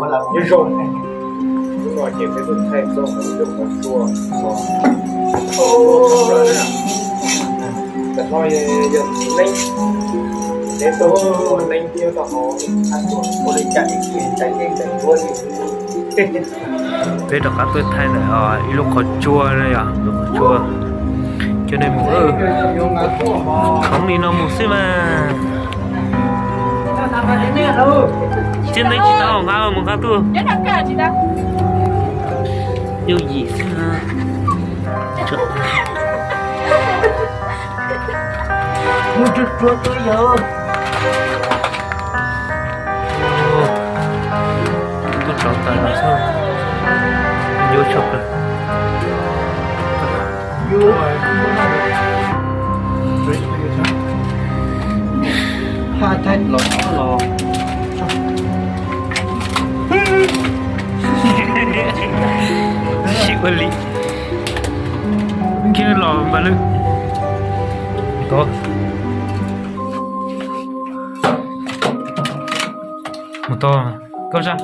Nyob zoo, hnub no ces peb tuaj thaij txoj hauv lub qhov tsua uas tam no yog neeb, peb tuaj ua neeb thiab tau hauv ua li cas ib chim tais yeej tais duab li. Peb rov qab tuaj thaij ntawm ib lub qhov tsua no yom, lub qhov tsua. Coj nej mus, khoov li no mus xwb mas. Txiaj ntev tsis tau nqa mus nqa tuaj. Yooj yim xwb. Mus tsuag tsuag tsuag yog. Tuaj tsov tas los xwb, yuav tshuaj kawg. Ha thaij los los. Sib ua li. Kiag los npaj lwm. Tod. Mus tod, koj sab.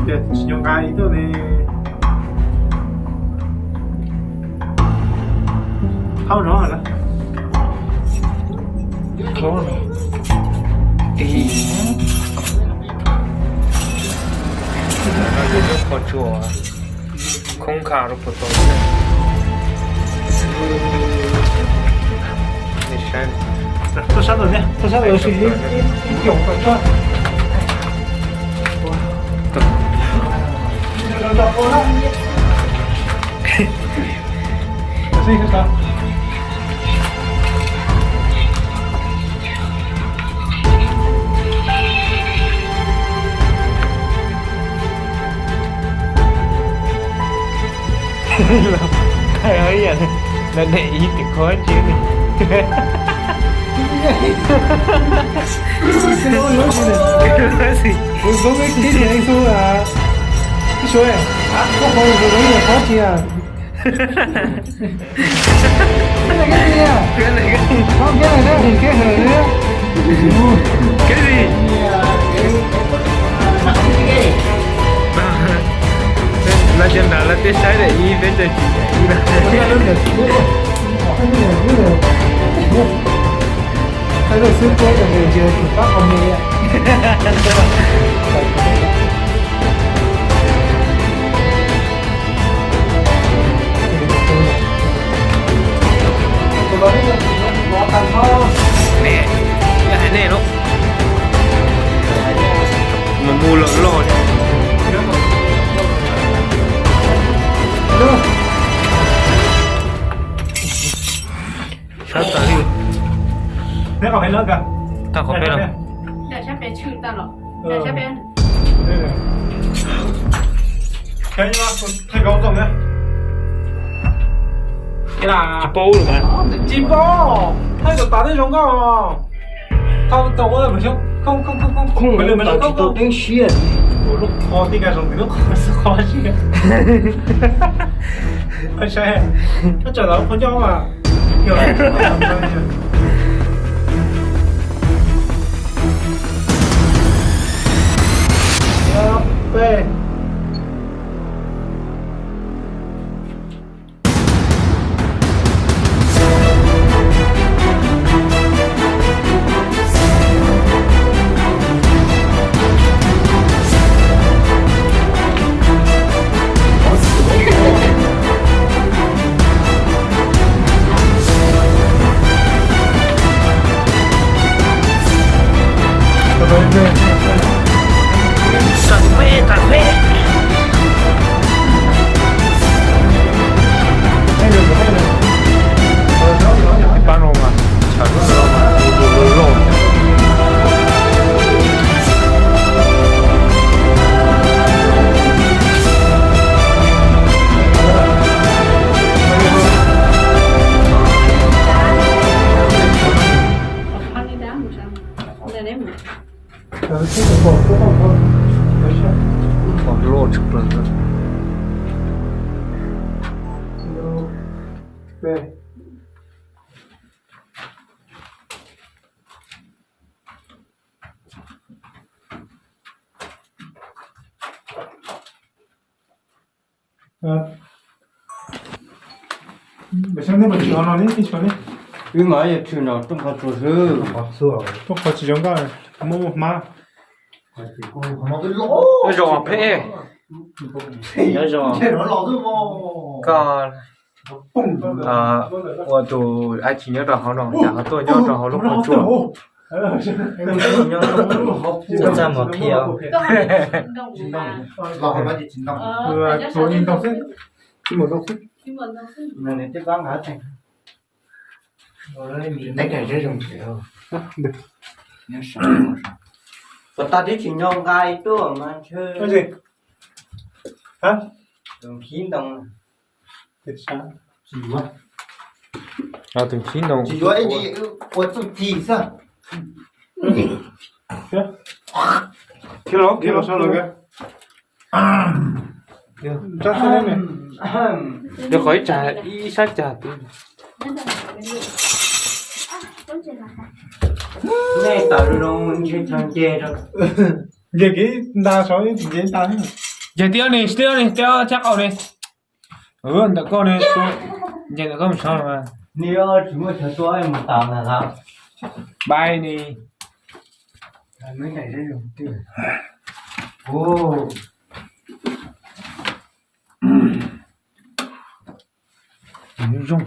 Tsis nyob nqa ib tug li. Qhov no lawm. Qhov tsua khoob kha rau puas tau. Tuaj sab ntawm thiab, tuaj sab ntawm sim ib, ib, ib tiam kom tsuag. Thaij ib yam, lawv daim ib tiam kho tsiab li. Kev li, lawv cov nrad lawv twb saib daim ib, peb tseem tsis daim ib. Thaij lub xwb tuaj ces tus pab qhov me. Nws, yog hais nej lub mus mus los loj li. Sab tas li. Tag qhov peb los. Tsis paub lawm mas. Tsis paub, thaij kom tas tej zoo nkauj. Thaij tau ua khoom khoom khoom khoom khoom khoom tas tsis tau teeb siab. Ua lub qhov tij nka zoo nkaus lub qhov xwb qhov siab. Saib, koj tseem los qhov ncauj mas. Peb. Wb mas yog tshwm no rooj qhov tsua xwb. Rooj qhov tsis zoo nkauj, muaj muaj hmab. Nyob zoo phem. Nyob zoo. Koj ua tus dab tsi nyob rau hauv no, cas ho tuaj nyob rau hauv lub qhov tsua? Txaj muag qhia. Puas tau tib tsis nyo nqa tuaj mas ntshe. Tus khib ntoo. Tus khib ntoo tsis yuav ib ntsis ua txuj ci xwb. Qhov ib tsag ib sab cag. Nej tawm zoo ntshe txog nce rau. Nce kiv nta saud tsis nce ib ta. Nce tib ob ni, tib ob ni, tib ob tsab qaum ni. Ntawm koj ni, nce ntawm koj mus saud los mas. Ni tsis muaj chaw tuaj mus tas na. Bai ni. Zoo.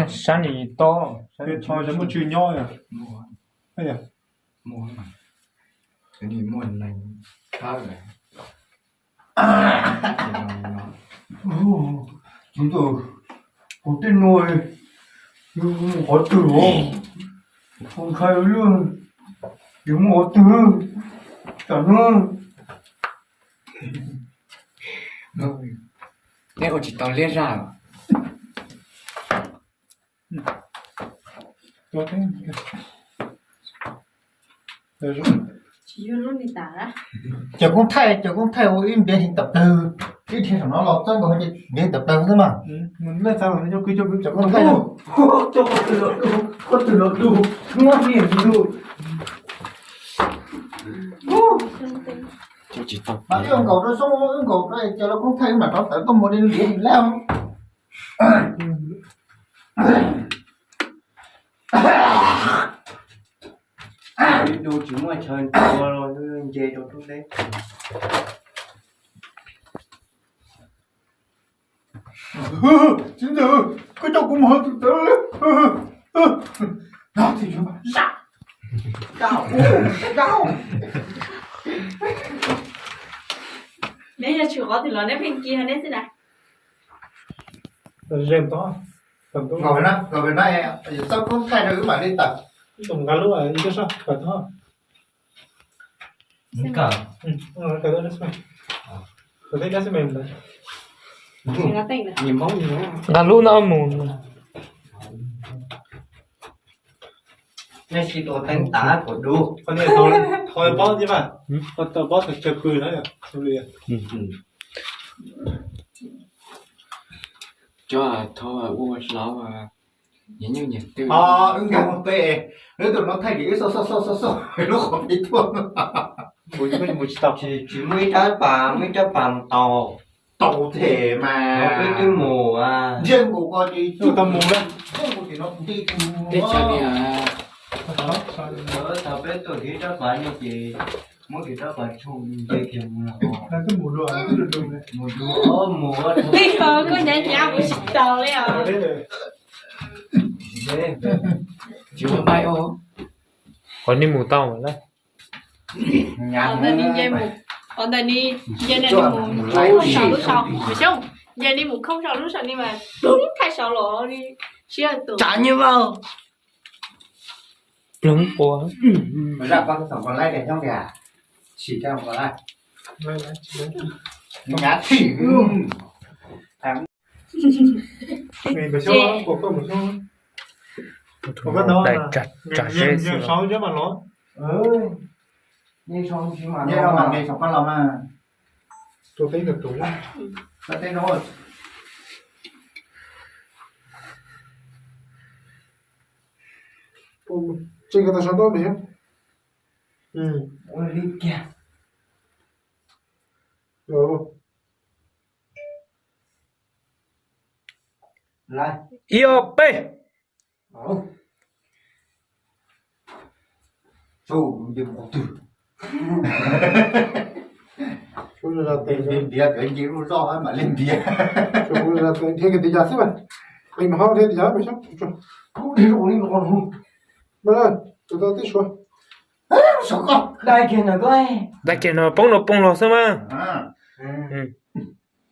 Sab ni tob, muaj tsw nyob. Kuv tej nuav, yus mus qhov twg os? Kuv ntshai lawm, yus mus qhov twg? Tam no neb ua tsis tau liab zaj. Cov koob thaij, cov koob thaij ua ib ntiav heev tawm plawg, ib dhia saum no los txawb nkaus ntiav heev tawm plawg xwb mas. Mas wb ua nkaus rau xyoob, wb nkaus rau cov laus koob thaij wb mam rov tawm tuaj mus li ntiav heev lawm. Ib tug tsis muaj chaw nce rau tub teb. Txiv ntxawm, koj coj kuv mus hauv tus tawv. Neb yog tsis qhov twg los neb pheej kiag neb xwb na. Nkaus na, nkaus na, yus txoj koob thaij rau wb mam li tawm. Nqa lub ib sab kom tod. Nqa lub no mus. Nej tsis tua teeb tav kom dub. Thov pob thiab mas, thov pob tawg pw na. Cov thov ua hlauv, nyias nyuj nyias twm. Wb nkag mus pem, wb tus no thaij kev wb xauj xauj xauj xauj lub qhov peb tuaj. Kuv mus tsis tau. Tsis muaj ib rab pas, muaj ib rab pas mus tau. Tau them mas. Peb twb mus. Ntshe nkaus ko ces tau mus na. Ntshe nkaus tim no nti mus. Teb chaws li. Thaum peb tuaj tim rab pas no ces muab tim rab pas tsoo nce kiag mus los. Mus dua, mus. Koj nyav nyav kuv tsis tau li os. Tsis muaj nqaij os. Qhov nej mus tau lawm. Qhov ntawd ni nce mus, qhov ntawd ni nce mus khoob saum lub saum, Xyoob, nce ni mus khoob saum lub saum ni mas poob thaij saud los li. Tsav nyiaj vaub. Ploog quas. Zaj koj xav kom laib tias nyob tias sim kaj ko laib. Nyav thim. Dai tsam tsam zeb xwb. Tseem tau sawv tau pem. Ib ob peb. Ntiav kawv nce lub zoj mam li ntiav. Dhia kiag tis yas xwb mas, qis mas ho dhia tis yas pem xyoob. Dai kiag no, dai kiag no poob no poob los xwb mas.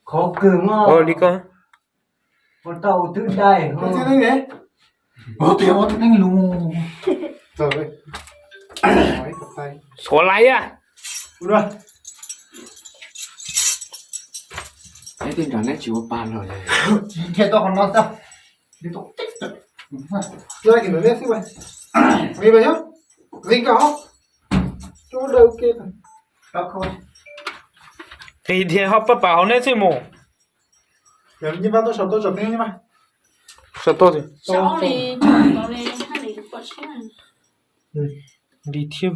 Khov kawg li ko. Ua tau twb dai. Xuav laiv a. Neb tij nram neb tsis ua pa lawm. Dhia tau qhov no xwb. Qis dhia, qis dhia ho pab pam hauv neb xwb mus. Li thiab.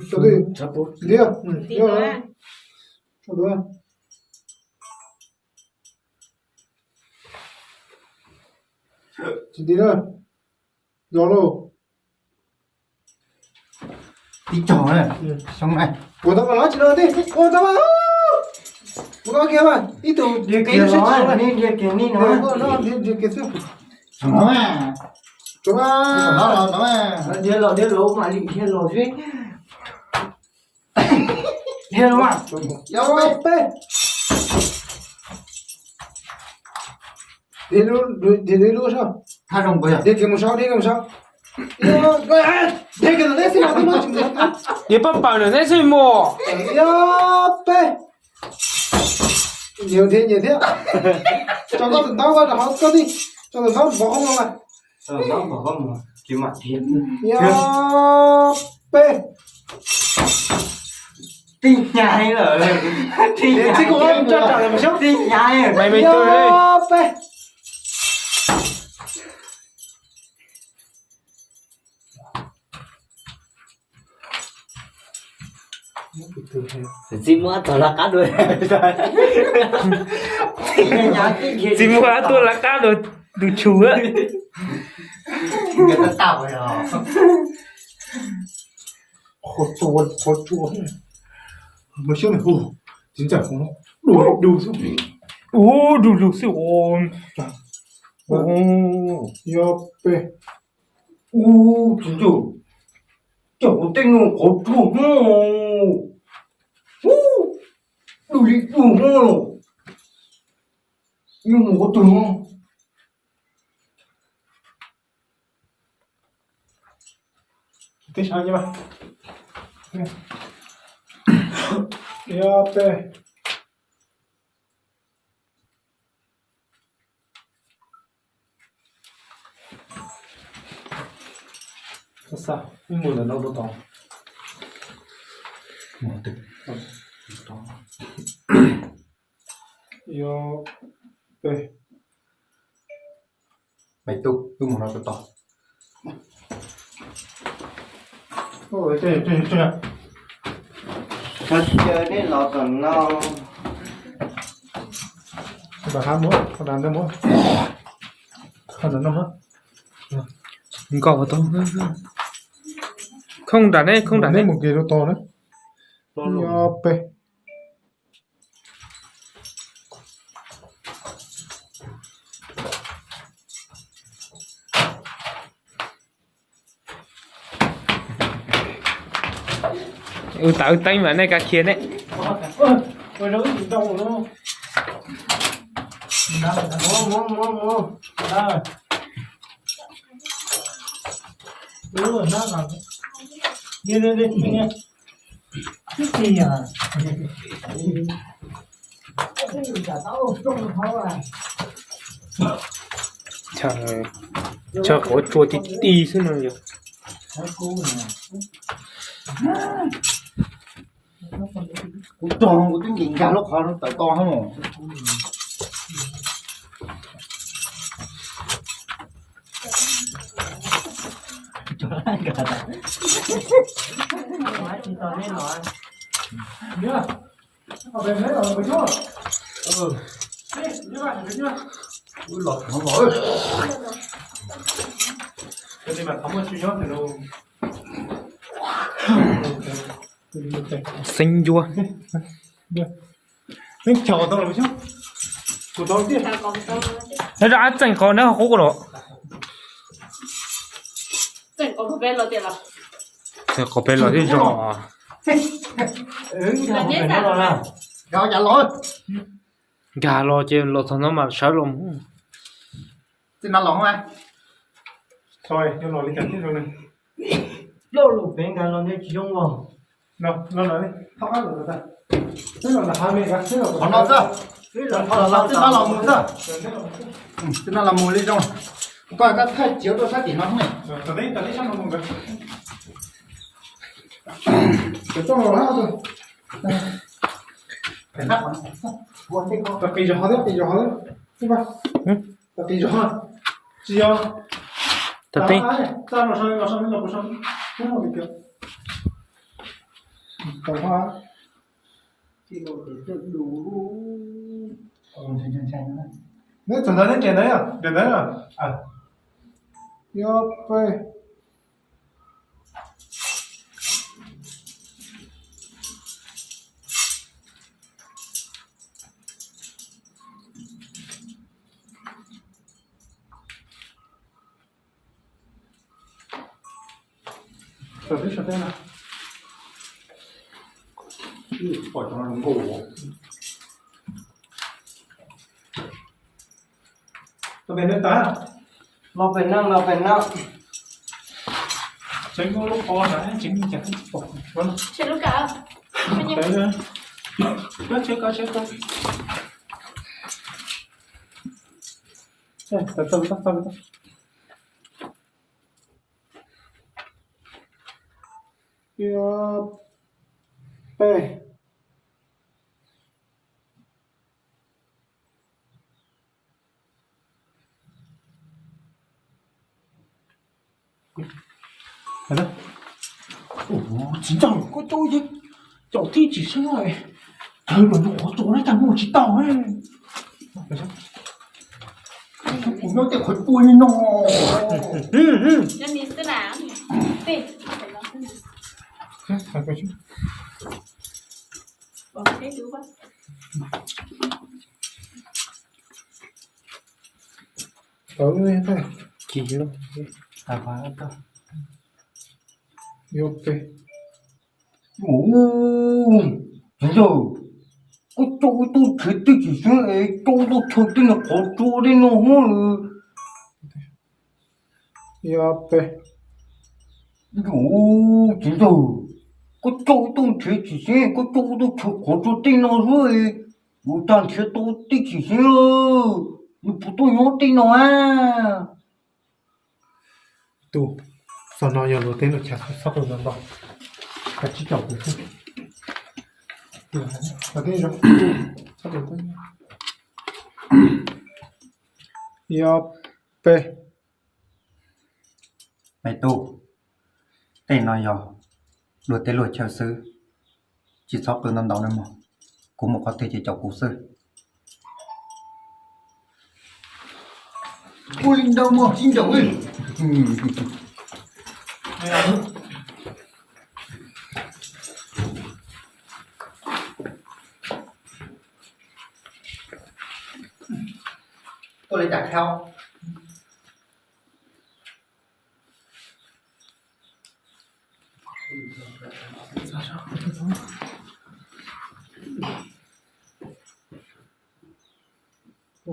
Tsis nti na. Los lauj. Tib co na. Xyoob na. Ua tau mas los tsis los tij, ua tau mas. Ua tau kiag mas ib tug dhia kiag xwb. Dhia kiag xwb. Dhia los dhia los mam li dhia los xwb. Dhia los mas. Peb. Dhia lub, dhia lub, dhia kiag mus sau, dhia kiag mus sau. Dhia kiag ntawm neb xwb, dhia pab pam ntawm neb xwb mus. Peb. Nyias dhia nyias thiab. Tso koj tus ntaub koj rau hauv koj tij, tso tus ntaub npog qhov muag. Yog peb. Tib nyaiv lawm. Tib nyaiv. Tib nyaiv. Yog peb. Txiv muab tog laj qab dua. Txiv muab tuaj laj qab dua tus tshus. Qhov tsua, qhov tsua. Mus xyoob hu, tsis ntxawm hu, du du xwb. Ub, du lug xwb. Yog peb. Ub, tsis ntxawm, cov ua tej no qhov tsua hmo. Ub, du li du hmo los. Yeej mus qhov twg no. Tib sab, ib ob peb. Xav ib mus ntawm no rau tod. Ib ob peb. Maiv Tub, wb mus no rau tod. Txhob caw nej los tom no. Nkaus tau. Khooj nram ne, khooj nram ne. Mus kiag rau tod na. Peb. Ua tau teeb mas nej kav khiav ne. Chaw qhov tsua ti ti xwb no yog. Kuv tog kuv twb nkim nkag lub qhov tawm ko hos. Xeeb ncua. Neb rov qab txeem qhov neb ho qub los. Txeem qhov pem los thiaj zoo. Nkag los ces los txog no mas sawv los. Loj lus pem nkag los neb tsis zoo os. Qhov no xwb, qhov no los mus xwb. Twb no los mus li zoo. Koj koj thaij txiav rau sab tim no ne. Tsis yog, qis zog qhov thiab, qis zog qhov thiab. Qis zog, tsis yog. Txaj los, los, los, los, los, los. Neb txog ntawd neb nres ntawd, nres ntawd. Yog peb. Tawm teb sab teb na. Pom cov no zoo nkauj. Tau pem no tas. Los pem no, los pem no. Tseev lub qhov na, tseev cas pom. Tsev lub kav. Tsev ko, tsev ko. Tau, tau, tau, tau. Peb. Tsis ntsaum, koj caum, caum tib tsis seeb, tawg los rau qhov tsua na, cas muaj tsis tau. Kuv nyob tej qhov tsua li no. Tau, ci loj. Yuav pem. Ub, txiv ntxawg, koj coj ib tug nrhiav tib tsis seeb es coj ib tug chaw tib no qhov tsua tib no. Yuav pem. Ub, txiv ntxawg, koj coj ib tug nrhiav tsis seeb, koj coj ib tug chaw qhov tsua tib no xwb, yuav tag nrhiav tau tib tsis seeb, nws puas tuaj nyob tib no a? Tus xov no yog luag tej lub chaw txhob qw ntau ntau, kav tsij caum kuv xwb. Yog pem. Me tub, tej no yog luag tej luag chaw xwb, tsis txhob qw ntau ntau nawb mog. Kuv mus qhov twg ces caum kuv xwb. Ua li ntawd mog txiv ntxawg. Ua li cas khau?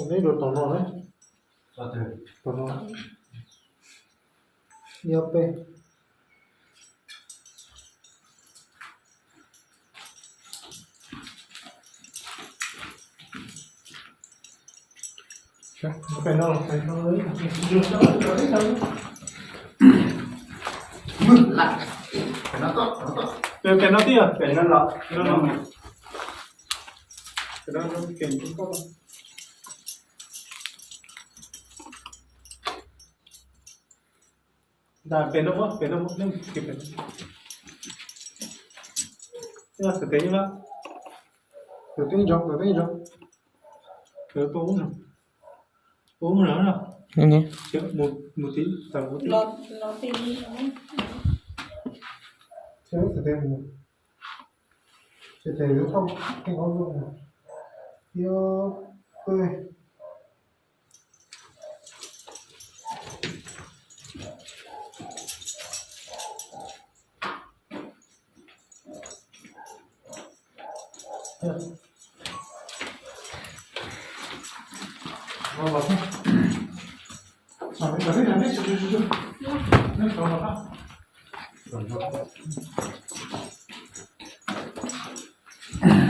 Neb rau tom no ne. Tom no. Yog pem. Pem no, pem no. Pem no tib, pem no los. Pem no, pem no. Nta pem no, pem no, pem no. Xav tes na. Tus twb zoo, tus twb zoo. Tus twb zoo. Ub no na. Mus, mus tid, tau mus tid. Xav tes, xav tes yuav thauj tej qhov zoo. Yog, peb.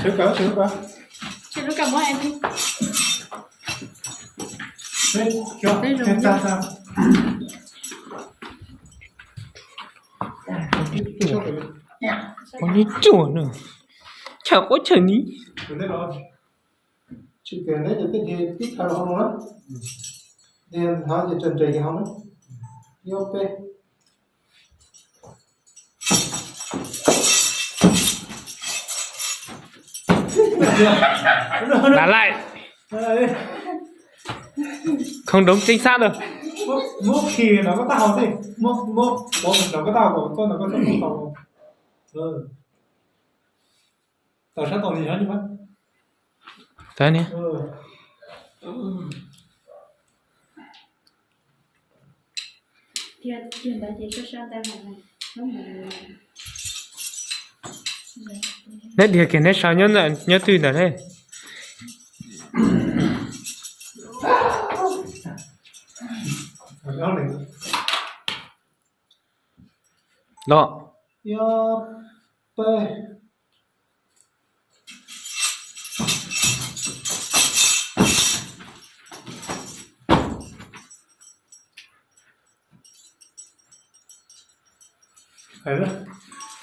Sawv kawg, sawv kawg. Pog nyob cuag no, chaw quab chaw ni. Tsis kawm neb cov tej dhia tib thawv los hauv no na. Dhia hnov ces tso nres kiag hauv na. Nyob peb. Là lại. Không đúng chính xác đâu. Muab khi nov koj taub hau xwb, muab, muab pov nov koj taub hau kom koj nov koj txhob taub hau. Tau sab tau li nyob ni. Tau ni. Neb dhia kiag neb sau nyob, nyob twg ntawm ne? Los. Hais lawm,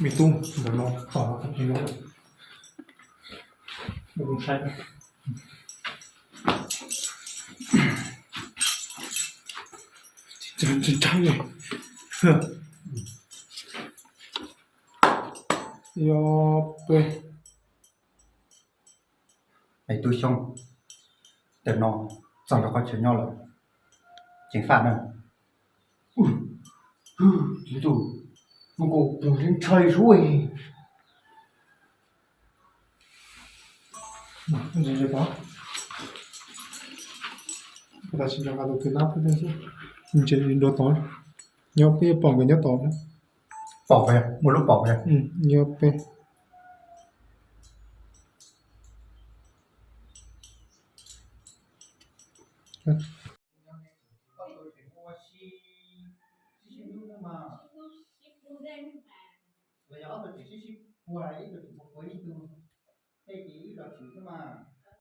me tub ntawm no tom no, saib. Yog peb. Es tub Xyooj, ntawm no txog nrog koj chaw nyob lawm, ceev faj na. Tus, tus, tus ntshai zuj. Tab sis nrog nqa tus twg nab xwb, ntse dua tod, nyob peb pom nkawd nyob tod na. Pom, muaj lub pom, nyob peb.